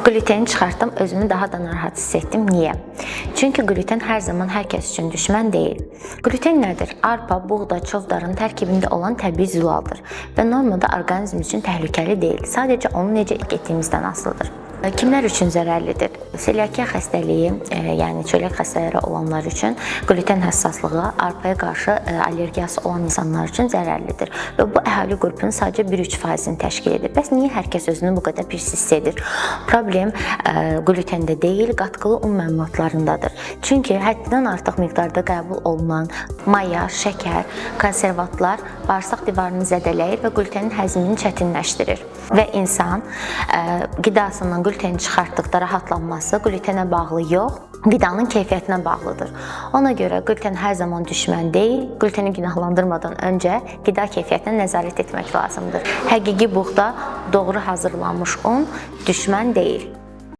Gluteni çıxartdım, özümü daha da narahat hiss etdim. Niyə? Çünki gluten hər zaman hər kəs üçün düşmən deyil. Gluten nədir? Arpa, buğda, çovdarın tərkibində olan təbii zülaldır və normada orqanizm üçün təhlükəli deyil. Sadəcə onu necə etdiyimizdən asılıdır. Kimlər üçün zərərlidir? Selyakiya xəstəliyi, yəni çölyak xəstələri olanlar üçün gluten həssaslığı, arpaya qarşı allergiyası olan insanlar üçün zərərlidir. Və bu əhali qrupunun sadəcə 1-3%-ni təşkil edir. Bəs niyə hər kəs özünü bu qədər pis hiss edir? Problem glutende deyil, qatqılı un məmulatlarındadır. Çünki həddindən artıq miqdarda qəbul olunan maya, şəkər, konservantlar bağırsaq divarını zədələyir və glutenin həzmini çətinləşdirir. Və insan qidasından gluteni çıxartdıqda rahatlanması glutenə bağlı yox, qidanın keyfiyyətinə bağlıdır. Ona görə gluten hər zaman düşmən deyil. Gluteni günahlandırmadan öncə qida keyfiyyətinə nəzarət etmək lazımdır. Həqiqi buğda, doğru hazırlanmış un düşmən deyil.